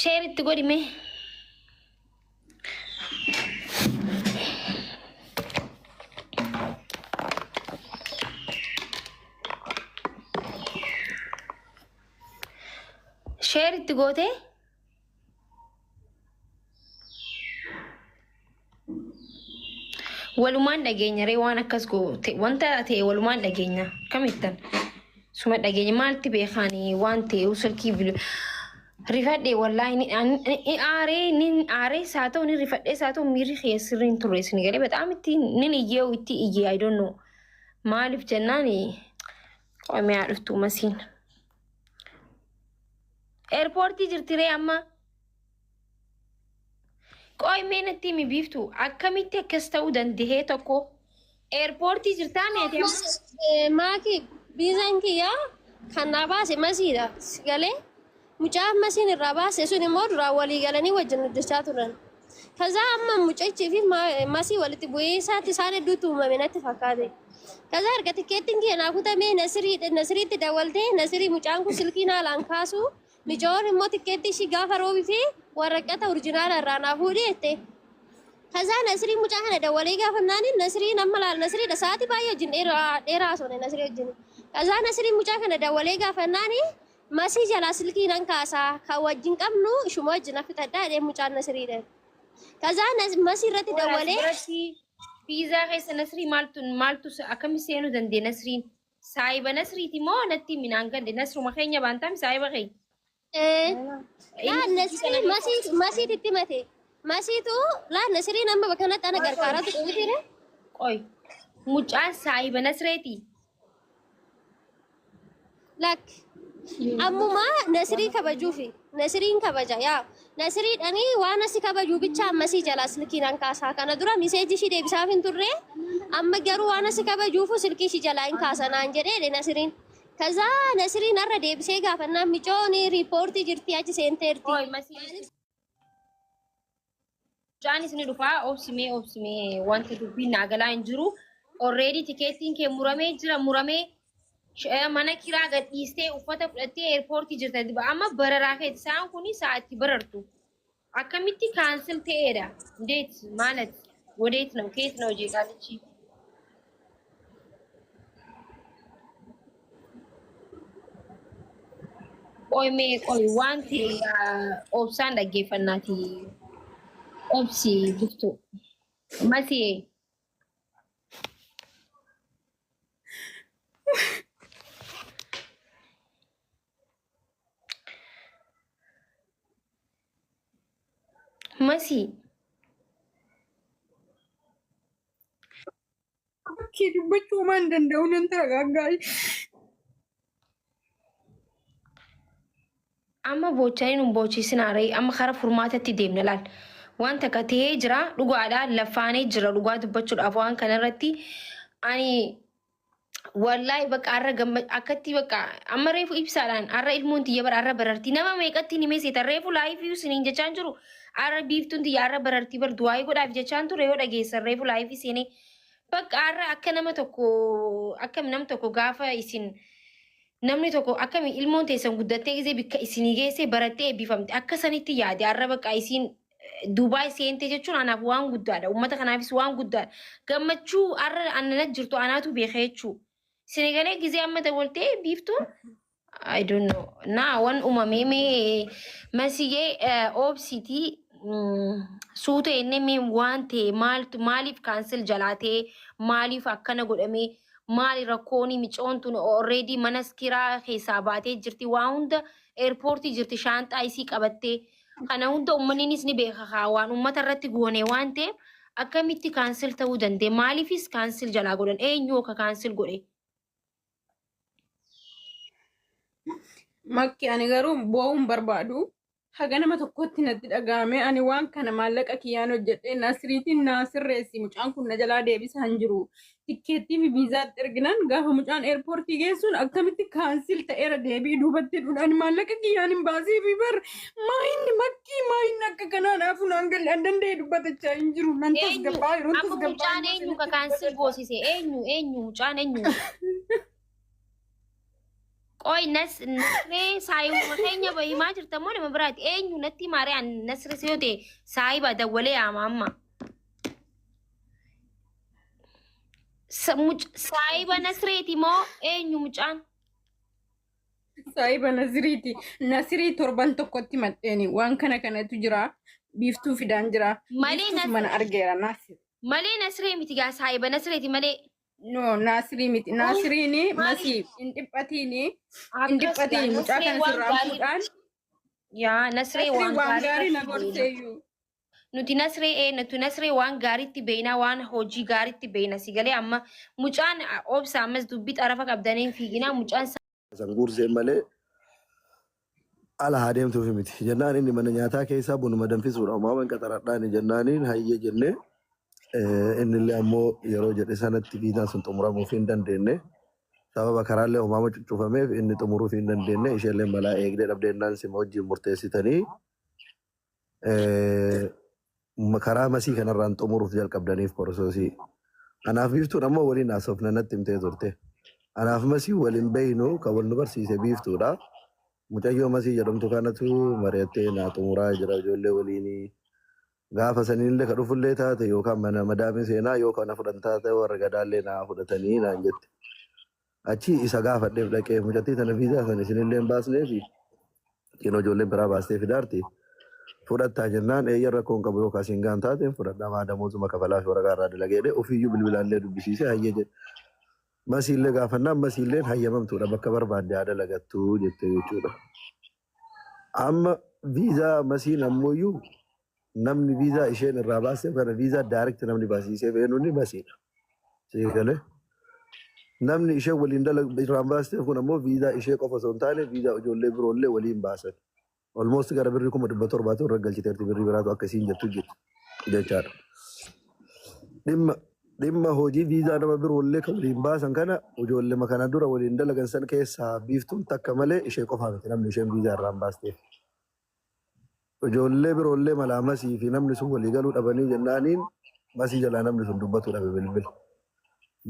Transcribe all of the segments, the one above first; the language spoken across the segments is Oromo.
Sheer itti godhi mee. Sheer itti gootee. Walumaan dhageenya ree waan akkas goote wanta ta'e walumaan dhageenya kamittan suma dhageenya maalti beekaani waan ta'e silkii bil rifadhe wallaahi ni ni aaree ni aaree isaa ta'u ni rifadhee isaa ta'u miirri kee sirriin turre isin galee bataam itti nin iyyee itti iyyee I don't know maaliif jennaan qoomee haa dhuftu masiin. Eerpoortii jirti ree amma. Qoy mee natti himi biiftu akkamitti akkas ta'uu dandahee tokko eerpoortii jirtaa mee ati amma? Maaki biizaan kiyyaa kan naa baase masiidha. Si galee mucaa masiin irraa baase sun immoo duraan walii galanii wajjin hojjechaa turan. Kazaa amma mucichii fi masii walitti bu'ee isaatti isaan hedduutti uumame natti fakkaate. Kazaa erga tikkeettiin kiyya naa kutamee nasiriitti dawwaltee nasirii mucaan kun silkii naalaan kaasu Micoon immoo tikkeettii ishii gaafa roobi fi waraqata orjinaala irraa naa fuudhi jette. Kazaa Nasrii mucaa kana dawwalee gaafannaani Nasriin amma laal Nasriidha sa'aatii baay'ee wajjin dheeraa dheeraa haasofne Nasrii wajjin. Kazaa Nasriin mucaa kana dawwalee gaafannaani masii jalaa silkii nan kaasaa kan wajjin qabnu ishuma wajjin affixadhaa jedhee mucaan Nasriidha. Kazaa masii irratti Qoy as dawwalee biratti fiizaa keessa Nasrii maaltu maaltu akkami seenuu danda'e Nasriin? Saahiba Nasriiti moo natti himi naan galle Nasruma keenya baantaami saahiba keenya. Laa Inni silkii Nasrii kana masii masiitu itti mate. Masiitu laa Nasriin amma bakka kanatti ana gargaaraa ture mitiire. Qoy mucaan saahiba Nasreeti. Lakk ammuma Nasrii kabajuufi Nasriin kabaja yaa Nasriidhani waan asi kabajuu bicha ammasii jalaa silkii nan kaasaa kana dura miseejii ishii deebisaaf hin turre amma garuu waan asi kabajuufu silkii ishii jalaa hin kaasa naan jedhee Nasriin. Kazaa Nasriin har'a deebisee gaafannaan micoon riippoortii jirti achi seenteerti. Qoy masii Mucaanis ni dhufaa obsimee obsimee wanta dubbiin naa galaa hin jiru. Already tikeettiin kee muramee jira muramee mana kiraa gadhiistee uffata fudhattee eerpoortii jirta. Amma bararaa keeti sa'aan kun sa'a itti barartu. Akkamitti kaansel ta'eedha? Ndeet maalat wadeet ነው ከየት ነው ጄቃልቺ Qoy mee qoy wanti obsaan dhaggeeffannaati. Obsi biftu. Masiyee. Masii. Bakkee dubbachuu waan danda'u nan taragaaggaa'e. Amma boochanii nun boochisinaa ree amma kara furmaatatti deemna laal. Waan takka ta'ee jira dhugaadha lafaanee jira dhugaa dubbachuudhaaf waan kanarratti ani Wallaahi bakka har'a gamma akkatti bakka amma reefu ibsaadhaan har'a ilmoon tiyya bara har'a barartii nama meeqatti ni meeseta reefu laayifii isiniin jechaan jiru har'a biiftuun tiyya har'a barartii bar du'aayii godhaaf jechaan ture yoo dhageessan reefu laayifii seenee bakka har'a akka nama tokko akkam nam tokko gaafa isin namni tokko akkami ilmoon teessan guddattee gisee bikka isinii geessee barattee eebbifamte akka sanitti yaade har'a bakka isiin Dubaay seente jechuun anaaf waan guddaadha. Uummata kanaafis waan guddaadha. Gammachuu har'a anana jirtu anaatu beeka jechuu. Senegalee gizee amma dawwaltee biiftuun I don't know. Naa wan uumamee mee masiyee oobsiitii suuta inni mee waan ta'e maaltu maaliif kaansel jalaa ta'e maaliif akkana godhamee maali rakkooni micoon tun already mana kiraa keessaa baatee jirti waa hunda eerpoortii jirti shaanxaa isii qabattee Kana hunda uummanninis ni beeka kaa waan uummata irratti goone waan ta'eef akkamitti kaansil ta'uu danda'e? Maaliifis kaansil jalaa godhan? Eenyu akka kaansil godhe? Makki ani garuu boo'uu hin barbaadu. Haga nama tokkotti natti dhaga'ame ani waan kana maallaqa kiyyaan hojjedhee Nasriitiin naa sirreessi mucaan kun na jalaa deebisaa hin jiru. Tikkeettii fi viizaatti erginaan gaafa mucaan eerpoortii geessuun akkamitti kaansil ta'eera deebii duubatti dhuudhaan maallaqa kiyyaan hin baasii fi bar maa inni makkii maa inni akka kanaa naaf naan galle an danda'e dubbatachaa hin jiru nan Eenyu? tasgabbaa yeroon Amma tasgabbaa mucaan immoo eenyu ka isinitti kaansil dubbadha. goosise? Eenyu? Eenyu? Mucaan eenyu? Qoy Nasree saayibuma keenya bahimaa jirta moo nama biraati? Eenyu natti maaree an Nasree si yoo ta'e saayiba dawwalee yaama amma. Saayiba Nasreeti moo eenyu mucaan? Saayiba Nasiriiti. Nasirii torban tokkotti maxxeeni. Waan kana kanatu jira. Biiftuu fidaan jira. Malee Biiftuuf mana argeera Nasir. Malee Nasree miti gaa saayiba Nasreeti malee. No, Nasirii miti. Nasiriini masii hin dhiphatiini. Hin Akkas gaa dhiphatiini. Mucaa Nasree kana waan sirraa gaarii fuudhaan. yaa Nasree Nasirii waan waan gaarii gaarii na irratti beekna. gorseeyyuu. Nuti Nasree nuti Nasree waan gaariitti beekna waan hojii gaariitti beekna si galee amma mucaan obsa ammas dubbii xarafa qabdanii hin fiiginaa mucaan San guurseen malee ala haa deemtuufi miti. Jennaan inni mana nyaataa keessaa bunuma danfisuudha. Uumaman qaxaradhaani jennaaniin hayyee jennee innillee ammoo yeroo jedhe sanatti viizaan sun xumuramuuf hin dandeenye. Sababa karaallee uumama cuccufameef inni xumuruuf hin dandeenye. Isheellee malaa eegdee dhabdeennaan sima wajjin murteessitanii karaa masii kanarraan xumuruuf jalqabdaniif porosoosii. Anaaf biiftuun ammoo waliin haasofna natti himtee turte. Anaaf masii waliin beeynu kan wal nu barsiise biiftuudha. Mucayyoo masii jedhamtu kanatu mari'attee naa xumuraa jira ijoollee waliinii. Gaafa saniinillee ka dhufullee taate yookaan mana madaamii seenaa yookaan na fudhan taate warra gadaallee naa fudhatanii naan jette. Achi isa gaafadheef dhaqee mucattii tana viizaa sana isinillee hin baasneefi Xinnoo ijoolleen biraa baastee fidaarti. Fudhattaa jennaan eeyyan rakkoo hin qabu yookaan siin gaan taateen fudhadhaa maa damoozuma kafalaa fi waraqaa irraa dalagee jedhee ofiiyyuu bilbilaallee dubbisiisee hayyee jedhe. Masiillee gaafannaan masiilleen hayyamamtuudha bakka barbaadde haa dalagattu jette jechuudha. Amma viizaa masiin ammoyyuu namni viizaa isheen irraa baastee kana viizaa direct namni baasiisee eenyuun masiidha. Sii galee. Namni isheen waliin dalagu irraan baasteef kun ammoo viizaa ishee qofa osoo hin taane viizaa ijoollee biroollee waliin baasan. Almost gara birrii 700,000 irra galchiteerti birrii biraatu akka isiin jettu jirti jechaadha. Dhimma dhimma hojii viizaa nama biroollee kan waliin baasan kana ijoollema kana dura waliin dalagan san keessaa biiftuun takka malee ishee qofaa miti namni isheen viizaa irraan baasteef. Ijoollee biroollee malaa masii fi namni sun walii galuu dhabanii jennaaniin masii jalaa namni sun dubbatuu dhabe bilbila.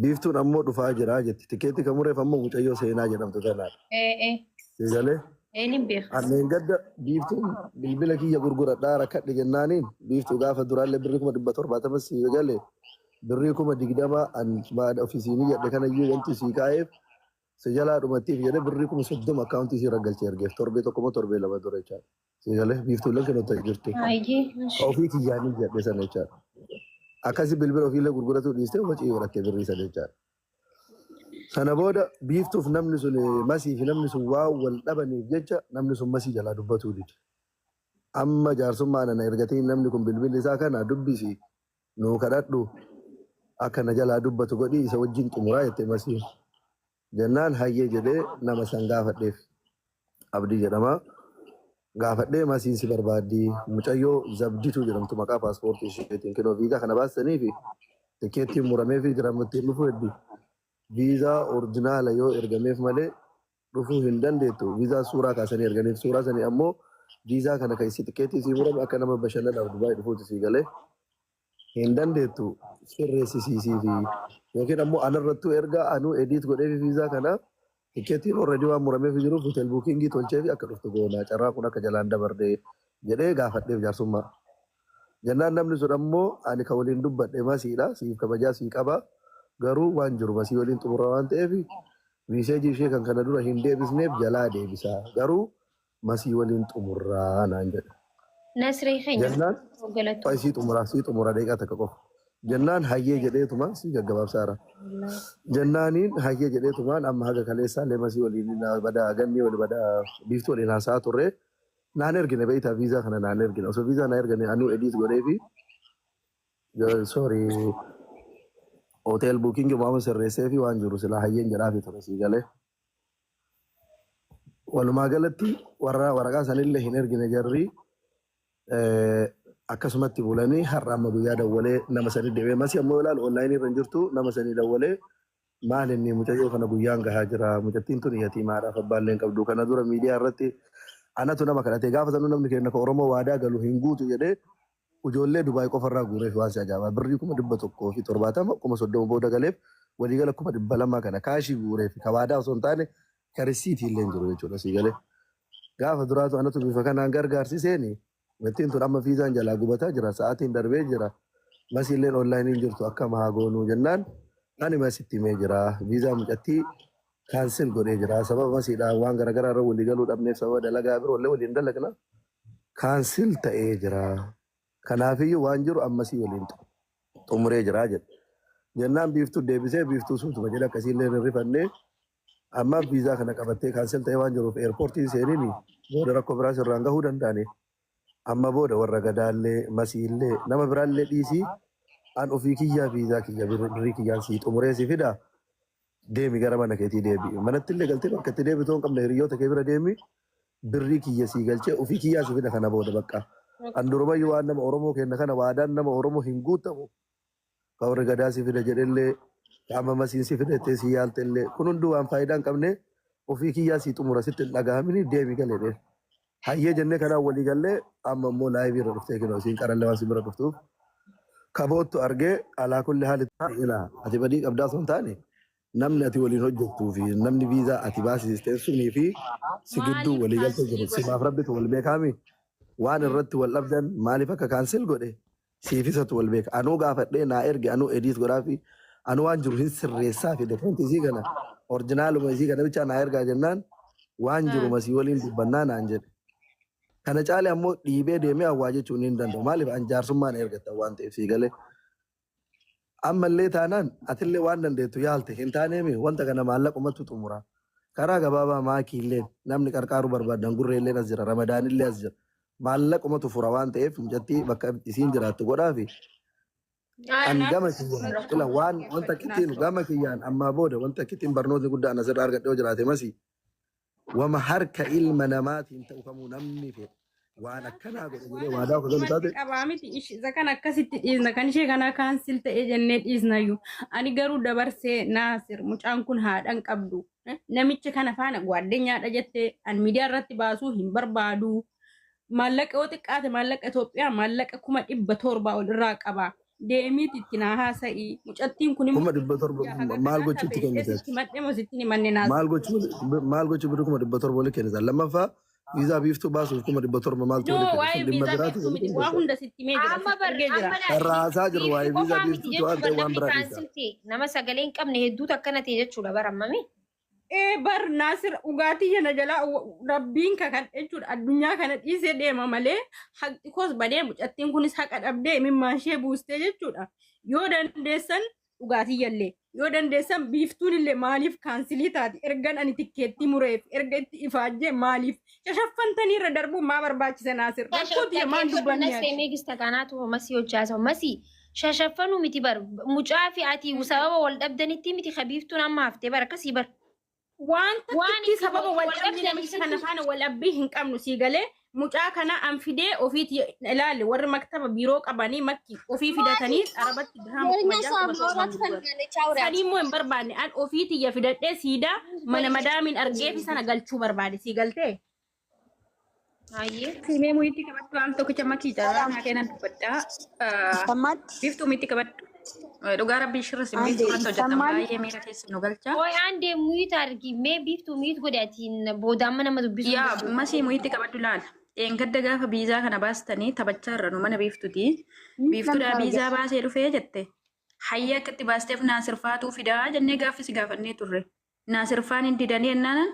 Biiftuun ammoo dhufaa jira jetti. Tikeetii kan mureef ammoo mucayyoo seenaa jedhamtu tanaadha. Ee ee Si galee? Ee nin beeka. Anneen gadda biiftuun bilbila kiyya gurguradhaa rakkadhe jennaaniin biiftuu gaafa duraallee birrii 770,000 si gale birrii 20,000 an baada ofisiinii jedhe kanayyuu wanti sii kaa'eef Si jalaa dhumattiif jedhee birrii 30,000 akkaawuntii isii irra galchee ergeef torbee tokko moo torbee lama dura jechaadha. Si galee biiftuuleen kan nuti jirtu. Hayyee. Ka ofii kiyyaanii jedhe sana jechaadha. Akkasi bilbila ofiillee gurguratuu dhiistee wacii godhattee birrii sana jechaadha. Sana booda biiftuuf namni sun masii fi namni sun waan wal dhabaniif jecha namni sun masii jalaa dubbatuu dide. Amma jaarsummaa nana ergatiin namni kun bilbilli isaa kana dubbisi nuu kadhadhu akka na jalaa dubbatu godhii isa wajjin xumuraa jette masiin. Jennaan hayyee jedhee nama san gaafadheef. Abdii jedhama. Gaafadhee masiin si barbaaddi mucayyoo Zabdituu jedhamtu maqaa paaspoortii isheetiin kinoo viizaa kana baastanii fi tikeettiin murameefii jira amma ittiin dhufuu heddi. Viizaa orjinaala yoo ergameef malee dhufuu hin dandeettu. Viizaa suuraa kaasanii erganiif suuraa sanii ammoo viizaa kana kan isii tikeettii isii murame akka nama bashannanaaf Dubaay dhufuuti sii galee hin dandeettu sirreessisiisii fi yookiin ammoo anarrattuu ergaa anuu ediit godheefi viizaa kana tikeettiin already waan murameef jiruuf hotel buukingii tolchee fi akka dhuftu goona carraa kun akka jalaan dabarre jedhee gaafadheef jaarsummaa. Jennaan namni sun ammoo ani ka waliin dubbadhe masiidha siif kabajaa sii qaba garuu waan jiru masii waliin xumurra waan ta'eef Miiseejii ishee kan kana dura hin deebisneef jalaa deebisa. Garuu masii waliin xumurraa naan jedhe. Nasree keenya Jennaan galatoo. sii xumura sii xumura daqiiqaa takka qofa. Jennaan hayyee jedheetuma sii gaggabaabsaara. Jennaaniin hayyee jedheetumaan amma haga kaleessaallee masii waliin badaa gannii wali badaa biiftuu waliin haasa'aa turre. Naan ergine beektaa viizaa kana naan ergine osoo viizaa na ergane anuu ediit godheefi Sorry. Hotel booking waama sirreessee fi waan jiru silaa hayyeen jedhaafi ture sii galee. Walumaa galatti warra waraqaa sanillee hin ergine jarri akkasumatti bulanii har'a amma guyyaa dawwalee nama sanii deemee masii ammoo ilaalu onlaayinii irra hin jirtu nama sanii dawwalee maal inni mucayyoo kana guyyaan gahaa jira mucattiin tun yatiimaadhaaf abbaallee hin qabdu kana dura miidiyaa irratti anatu nama kadhate gaafa sanuu namni keenya ka Oromoo waadaa galu hin guutu jedhee Ujoollee Dubaay qofa irraa guureef waan si ajaa'ibaa birrii 170,000 30,000 booda galeef waliigala 200,000 kana kaashii guureef ka waadaa osoo hin taane Ka risiitii illee hin jiru jechuudha sii galee. Gaafa duraatu anatu bifa kanaan gargaarsiseeni mittiin tun amma fiizaan jalaa gubataa jira sa'aatiin darbee jira. Masiilleen onlaayiniin jirtu akkam haa goonuu jennaan ani masitti himee jira. Viizaa mucattii cancel godhee jira. Sababa masiidhaan waan garaagaraa irra walii galuu dhabneef sababa dalagaa biroo illee waliin dalagna. Cancel ta'ee jira. Kanaafiyyuu waan jiru ammasii waliin xumuree jira jedhe. Jennaan Biiftuu deebisee Biiftuu suutuma jedhe akkasiillee hin rifannee amma viizaa kana qabattee cancel ta'ee waan jiruuf eerpoortiin seeniin booda rakkoo biraas irraan gahuu danda'ani. Amma booda warra gadaallee masiillee nama biraallee dhiisii an ofii kiyyaa viizaa kiyya birrii kiyyaan sii xumuree si fida deemi gara mana keetii deebi'i. Manatti illee galtee bakka itti deebitu hin qabne hiriyoota kee bira deemi birrii kiyya sii galchee ofii kiyyaa si fida kana booda bakka. An durumayyuu waan nama Oromoo kenna kana waadaan nama Oromoo hin guutamu. Ka warri gadaa si fida jedhellee qaama masiin si fida jettee si yaalte illee kun hunduu waan faayidaa hin qabne ofii kiyyaa sii xumura sitti hin dhagahamini deemi galee. Hayyee jennee kanaan walii gallee amma immoo live irra dhuftee kinoo isiin qarallee waan si bira dhuftuuf kaboottu argee alaa kulli haali ilaa ati badii qabdaa osoo hin taane namni ati waliin hojjettuu fi namni viizaa ati baasisteen sunii fi si gidduu Maaliif walii galtee cancel jiru godhe? simaaf rabbitu wal beekaami waan irratti wal dhabdan maaliif akka cancel godhe siif isatu wal beeka. Anuu gaafadhee naa erge, anuu edit godhaa fi anuu waan jiru hin sirreessaa fi dokumentii isii kana orjinaaluma isii kana bichaa naa ergaa jennaan waan jiru masii waliin dubbannaa naan jedhe. Kana caale ammoo dhiibee deemee awwaa jechuun hin danda'u. Maaliif an jaarsummaan ergatta waan ta'eef sii galee. Ammallee taanaan atillee waan dandeettu yaalte hin taaneemi wanta kana maallaqumatu xumura. Karaa gabaabaa maakiillee namni qarqaaruu barbaadan gurreelleen as jira, ramadaanillee as jira. Maallaqumatu fura waan ta'eef mucattii bakka isiin jiraattu godhaafi an gama kiyyaan ila waan wanta kittiin gama kiyyaan ammaa booda wanta kittiin barnootni guddaan asirraa argadhe yoo jiraate masii wama harka ilma namaatiin ta'u kamuu namni fedhe waan akkanaa godhe jedhee waadaa akka galu taate. Qabaa miti isa kan akkasitti dhiisna kan ishee kana cancel ta'e jennee dhiisnayyuu. Ani garuu dabarsee Naasir mucaan kun haadhan qabdu namicha kana faana gwaaddenyaadha jettee an miidiyaa irratti baasuu hin barbaadu. Maallaqa yoo xiqqaate maallaqa Itoophiyaa maallaqa 700,000 ol irraa qaba. Deemiiti itti naa haasa'i. Mucattiin kun immoo 700,000 maal gochuutti kennite? Sitti madhe moo sitti himanne Naasir? Maal gochuu birrii 700,000 walii kennite? Lammaffaa viizaa Biiftuu baasuuf 700,000 maaltu No, walii kennite? waa'ee Sun dhimma viizaa biraati Biiftuu walii miti. Waa kennite. hunda sitti himee jira. Amma Sitti bar argee jira. amma Irraa haasaa jirru waa'ee Biiftuu viizaa qofaa miti Biiftuu waan jechuudha ta'e waan namni biraa dhiisa. cancel ta'e nama sagalee hin qabne hedduutu akkana ta'e jechuudha barammami. Ee bar Naasir dhugaatii kana jalaa rabbiin kakan jechuudha addunyaa kana dhiisee deema malee haqni koos badee mucattiin kunis haqa dhabdee imimmaan ishee buustee jechuudha. Yoo dandeessan dhugaatii yallee yoo dandeessan Biiftuun illee maaliif cancel taati? Ergan ani tikkeettii mureef erga itti ifaajjee maaliif shashaffantanii irra darbuun maa barbaachisa Naasir? Rakkoo tiyya maan dubbanni ati? Meegista kanaatu masii hojjaasa masii shashaffanuu miti bar mucaa fi ati sababa wal dhabdanitti miti ka Biiftuun amma haftee bar akkasii bar. Waan Waan takkitti itti sababa wal wal dhabni dhabdanii namicha kana faana wal dhabbii hin qabnu sii galee mucaa kana an fidee ofiiti ilaali warri maktaba biiroo qabanii makki ofii fidatanii arabatti dirhama 6,000 7,000 gurguran. Sanii immoo hin barbaanne an ofiiti ya fidadhee siidaa mana madaamiin argeefi sana galchuu barbaade sii galtee. Hayyee. Simee muyitti qabadhu am tokkicha makii carraa naa kennan dubbadhaa. Sammaatti. Biiftuu muyitti qabadhu. Dhugaa rabbii shirra sin Ande Biiftuu irratti hojjetan sammaan baay'ee miira keessa nu galcha. Ooy aandee mute argi mee Biiftuu mute godhe atiin booda amma nama dubbisuu Yaa hin masii muyitti qabadhu laala. Dheengadda gaafa biizaa kana baastanii taphachaa irra nu mana Biiftuti. Biiftuudhaa biizaa baasee dhufee jette. Hayya akkatti baasteef Naasirfaatuu fidaa jennee gaaffii si gaafannee turre. Naasirfaan hin didanii ennaanan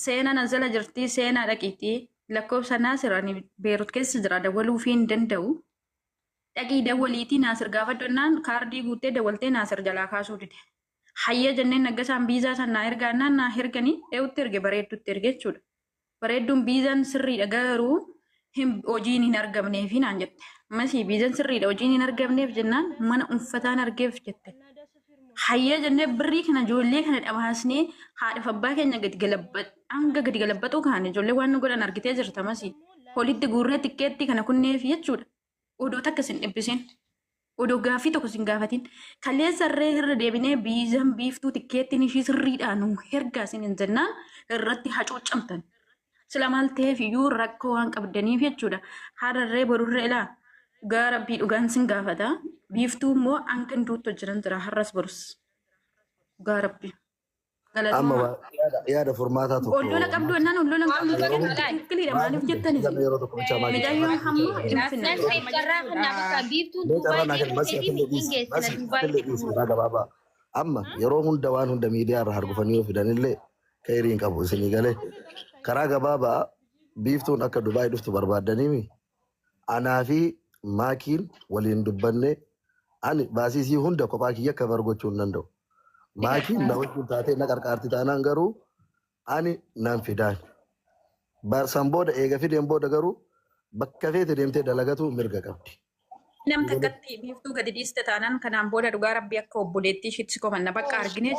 seenaa nazala jirtii seenaa dhaqiitii lakkoofsa Naasir ani Beerut keessa jira dawwaluu fi hin danda'u. Dhaqii dawwaliitii Naasir gaafadhu ennaan kaardii guuttee dawwaltee Naasir jalaa kaasuu dide. Hayya jenneen naggasaan biizaa san naa ergaa ennaan naa erganii eewutti erge bareeddutti erge jechuudha. Bareedduun biizaan sirriidha garuu hin hojiin hin argamneefi naan jette. Masii biizaan sirriidha hojiin hin argamneef jennaan mana uffataan argeef jette. Hayya jennee birrii kana ijoollee kana dhabaasnee haadhaaf abbaa keenya gadi galabbadhu hanga gadi galabbatuu kaane ijoollee waan nu godhan argitee jirta masii. Holitti guurree tikkeettii kana kunneef jechuudha. Odoo takka sin dhibbisin. Odoo gaaffii tokko sin gaafatin. Kaleessa irree irra deebinee biizaan Biiftuu tikkeettiin ishii sirriidhaan nu hergaa sin hin jennaan irratti hacuuccamtan. Sila maal ta'eef iyyuu rakkoo waan qabdaniif jechuudha. Hararree borurree ilaa dhugaa rabbii dhugaan sin gaafata. Biiftuu immoo hanga duutti hojjetan jira har'as borus. Dhugaa rabbii. Amma Galatooma. yaada furmaataa tokko Ollola qabdu ennaan ollola hin qabdu Waan ta'e tokko laal. tikkiliidha maaliif jettani? Yeroo tokko bichaa maal Mucayyoon hamma hin finne. Nasriif carraa kanaa bakka biiftuun Mee carraa Duubaay naa kenni deemuu masii fedhii atillee hin dhiisi geessina masii Duubaay. atillee dhiisi karaa gabaabaa. Amma yeroo hunda waan hunda miidiyaa irra hargufanii yoo fidanillee kayrii hin qabu isinii galee karaa gabaabaa biiftuun akka Dubaay dhuftu barbaaddaniimi anaa fi maakiin waliin dubbanne ani baasii isii hunda kophaa kiyya akka gochuu hin danda'u. Maakiin na wajjin taatee na qarqaarti taanaan garuu ani nan fidaan. San booda eega fideen booda garuu bakka feete deemtee dalagatu mirga qabdi. Nam takkatti biiftuu gadi dhiiste taanaan kanaan booda dhugaa rabbii akka obboleettii ishiitti si komanna bakka arginee.